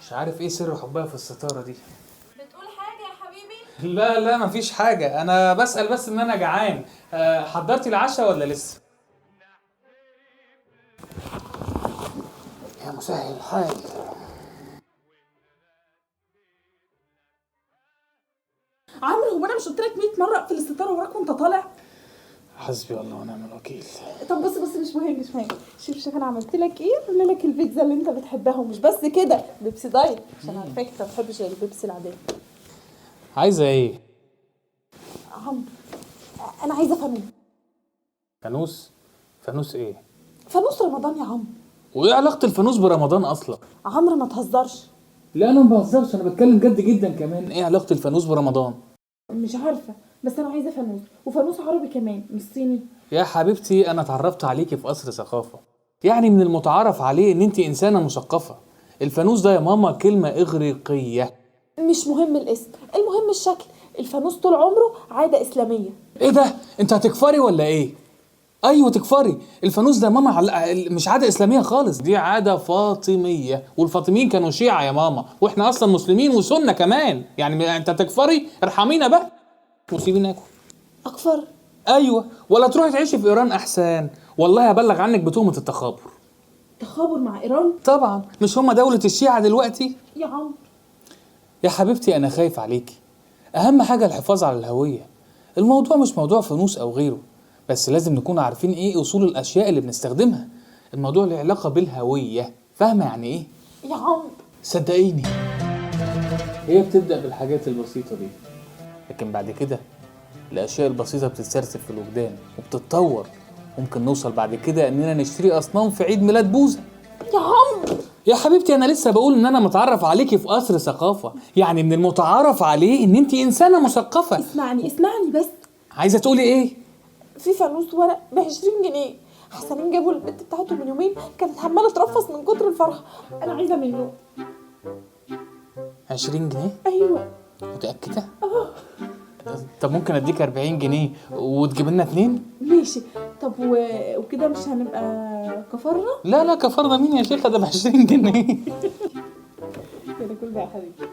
مش عارف ايه سر حبها في الستارة دي. بتقول حاجة يا حبيبي؟ لا لا، مفيش حاجة، انا بسأل بس ان انا جعان. حضرتي العشاء ولا لسه؟ يا مسهل الحال. عمرو، هو انا مش قلت لك 100 مرة اقفل الستارة وراك وانت طالع؟ حسبي الله ونعم الوكيل. طب بص بص، مش مهم مش مهم. شوف شوف انا عملت لك ايه. عامله لك البيتزا اللي انت بتحبها، ومش بس كده، بيبسي diet عشان عارفاك انت ما بتحبش البيبسي العادية. عايزه ايه؟ عمرو، انا عايزه فانوس. فانوس؟ فانوس ايه؟ فانوس رمضان يا عمرو. وايه علاقة الفانوس برمضان اصلا؟ عمرو ما تهزرش. لا انا ما بهزرش، انا بتكلم جد جدا كمان. ايه علاقة الفانوس برمضان؟ مش عارفه، بس انا عايزه فانوس، وفانوس عربي كمان مش صيني. يا حبيبتي، انا اتعرفت عليكي في قصر ثقافة، يعني من المتعارف عليه ان انت انسانه مثقفة. الفانوس ده يا ماما كلمة اغريقية. مش مهم الاسم، المهم الشكل. الفانوس طول عمره عادة اسلامية. ايه ده؟ انت هتكفري ولا ايه؟ ايوه تكفري. الفانوس ده يا ماما مش عادة اسلامية خالص، دي عادة فاطميه، والفاطميين كانوا شيعه يا ماما، واحنا اصلا مسلمين وسنة كمان. يعني انت هتكفري؟ ارحمينا بقى وسيبينا ناكل. اكفر؟ ايوه، ولا تروحي تعيشي في ايران احسن. والله هبلغ عنك بتهمه التخابر. تخابر مع ايران؟ طبعا، مش هما دولة الشيعة دلوقتي؟ يا عمرو. يا حبيبتي انا خايف عليكي. اهم حاجة الحفاظ على الهوية. الموضوع مش موضوع فانوس او غيره، بس لازم نكون عارفين ايه اصول الاشياء اللي بنستخدمها. الموضوع له علاقة بالهوية، فاهمه يعني ايه؟ يا عمرو صدقيني هي بتبدا بالحاجات البسيطة دي، لكن بعد كده الاشياء البسيطة بتتسرسب في الوجدان وبتتطور. ممكن نوصل بعد كده اننا نشتري اصنام في عيد ميلاد بوذا. يا عمرو. يا حبيبتي انا لسه بقول ان انا متعرف عليكي في قصر ثقافة، يعني من المتعارف عليه ان انت انسانه مثقفة. اسمعني اسمعني بس. عايزه تقولي ايه؟ في فانوس ورق ب 20 جنيه، حسنين جابوا البنت بتاعته من يومين، كانت عماله ترفص من كتر الفرحة. انا عايزه منه. 20 جنيه؟ ايوه. متاكدة؟ طب ممكن اديك 40 جنيه وتجيب لنا 2؟ ماشي. طب وكده مش هنبقى كفرنا؟ لا لا، كفرنا مين يا شيخه؟ ده ب 20 جنيه. كده كل ده يا حبيبي.